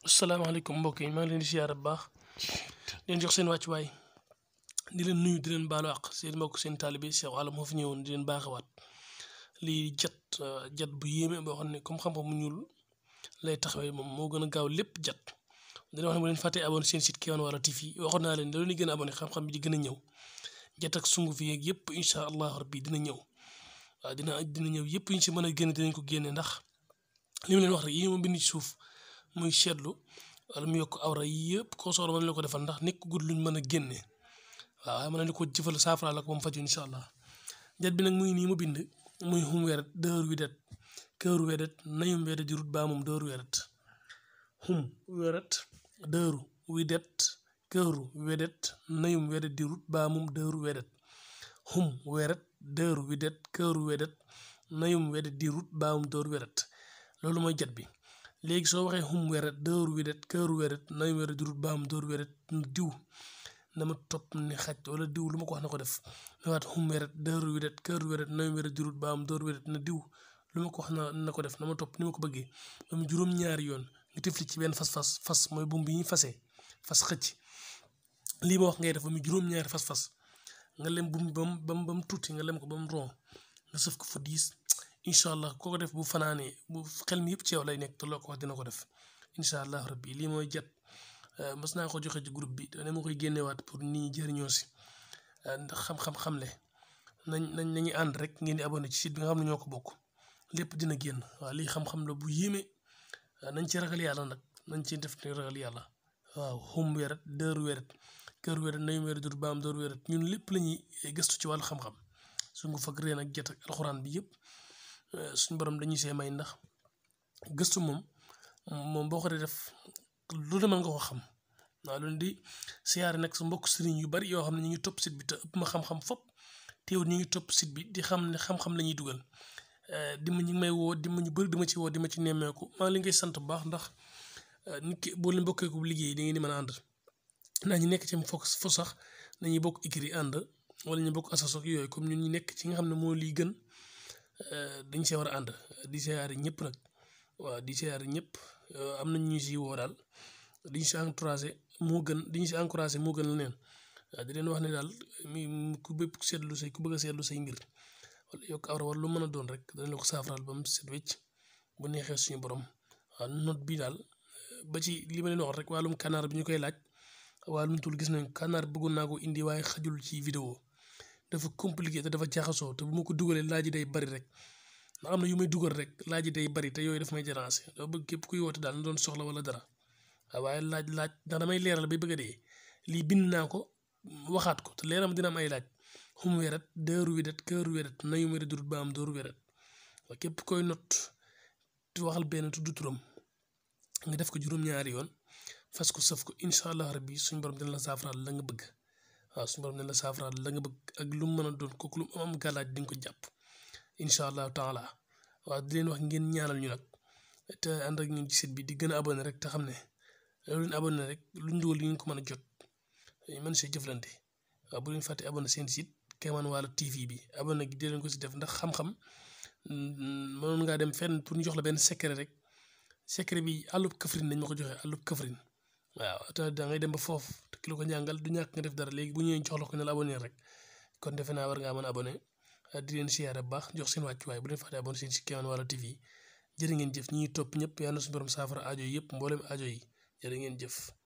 asalaamaaleykum mbokk yi maa ngi leen di siyaare bu baax leen jox seen wàccuwaay di leen nuyu di leen baalu àq seen mbokk seen taalibe Cheikh Wala moo fi ñëwoon di leen baaxewaat lii jat bu yéeme boo xam ne comme xam-xam mu ñuul lay taxawee moom moo gën a gaaw lépp jat dina wax ne bu leen fàttee abonné seen site Kéwoulo Wala TV waxoon naa leen da leen gën a abonné xam-xam bi di gën a ñëw jat ak sunguf yeeg yëpp incha allah rabbi dina ñëw waaw dina ñëw yëpp ñu si mën a génne dinañ ko génne ndax li mu leen wax rek yi ma bind ci suuf muy seetlu wala mu yokk awra yëpp koo soxla mën la ko defal ndax nekk gudd luñ mën a génne waaw mën na ko jëfal saafara la ko ba mu faju incha allah jat bi nag muy nii mu bind muy hum weret dëru widet këru wedet nayum wedet di rut baa moom dëru weret hum weret dëru widet këru wedet nayum wedet di rut baa moom dëru wedet hum weret dëru widet këru wedet nayum wedet di rut baa moom dëru weret loolu mooy jat bi léegi soo waxee hum weret dëru widet këru weret nayum weret di rut baa moom dëru weret diw na ma topp ni xaj wala diw lu ma ko wax na ko def na waat hum weret dëru widet këru weret nayum weret di rut baa moom dëru weret na diw lu ma ko wax na ko def na ma topp ni ma ko bëggee ba mu juróom-ñaari yoon nga tifli ci benn fas mooy buum bi ñuy fasee fas xëcc lii ma wax ngay def ba mu juróom-ñaari fas nga lem buum ba mu tuuti nga lem ko ba mu ron nga sëf ko fa diis incha allah koo ko def bu fanaanee bu xel mi yëpp ci yow lay nekk te loo ko wax dina ko def incha allah rabbi lii mooy jat mas naa ko joxe ci groupe bi dana ma koy génneewaat pour nit ñi jëriñoo si ndax xam-xam-xamle nañu ànd rek ngeen di abonné ci site bi nga xam ne ñoo ko bokk lépp dina génn waaw lii xam-xam la bu yéeme nañ ci ragal yàlla nag nañ ci def ne ragal yàlla waaw hum weret dëru weret kër weret nayum weret dur baam dëru weret ñun lépp la ñuy gëstu ci wàllu xam-xam su nga fag reen ak jat ak alxuraan bi yëpp suñu borom dañuy see may ndax gëstu moom boo ko dee def lu ne mën nga ko xam waaw loolu di siyaare nag sa mbokk sëriñ yu bari yoo xam ne ñu ngi topp site bi te ëpp ma xam-xam fop teewul ñu ngi topp site bi di xam ne xam-xam la ñuy dugal di ma ñu may woo di ma ñu bëri di ma ci woo di ma ci nemmeeku maa ngi leen koy sant bu baax ndax nit ki boo leen bokkee ko liggéey da ngeen di mën a ànd ndax ñu nekk ci fo sax dañuy bokk ikri ànd wala ñu bokk asasok yooyu comme ñun ñu nekk ci nga xam ne moo lii gën dañ see war a ànd di siyaare ñëpp nag waaw di siyaare ñëpp am nañ ñu si woo daal diñ si encouragé moo gën diñ si encouragé moo gën leneen waaw di leen wax ne daal ku bépp seetlu say ku bëgg a seetlu say mbir wala yokk awra wala lu mën a doon rek danañ la ko saafaraal ba mu set wecc bu neexee suñu borom waaw note bi daal ba ci li ma leen wax rek wàllum kanaar bi ñu koy laaj wàllum tul gis nañ kanaar bëggoon naa ko indi waaye xajul ci vidéo dafa compliqué te dafa jaxasoo te bu ma ko dugalee laaj yi day bari rek ndax am na yu may dugal rek laaj yi day bari te yooyu daf may déranger doo bëgg képp kuy woote daal na doon soxla wala dara waaye laaj ndax damay leeral bay bëgg a dee lii bind naa ko waxaat ko te leeram dina am ay laaj hum weret dëru widet këru weret nayum weret durut ba am dooru weret waaye képp koy not waxal benn tudd turam nga def ko juróom-ñaari yoon fas ko sëf ko incha allah rabbi suñ borom dina la saafaraal la nga bëgg waaw suñu borom dina la saafaraal la nga bëgg ak lu mu mën a doon kooku lu mu am gàllaaj di nga ko jàpp incha allahu taala waaw di leen wax ngeen ñaanal ñu nag te ànd ak ñun ci site bi di gën a abonné rek te xam ne loolu leen abonné rek luñ dugal li ngeen ko mën a jot mën see jëflante waaw bu leen fàtte abonné seen site Kéwoulo Wala TV bi abonné gi di leen ko si def ndax xam-xam mënoon ngaa dem fenn pour ñu jox la benn secret rek secret bi àllub Kaffrine nañ ma ko joxee àllub Kaffrine waaw te da ngay dem ba foofu te ki la ko njàngal du ñàkk nga def dara léegi bu ñëwee jox la ko ne la abonné rek kon defe naa war ngaa mën a abonné di leen siyaare bu baax jox seen wàccuwaay bu leen fàtte abonné seen si Kéwoulo Wala TV jërë ngeen jëf ñi ñuy topp ñëpp yàlla na suñu borom saafara aajo yi yëpp mboolem aajo yi jërë ngeen jëf.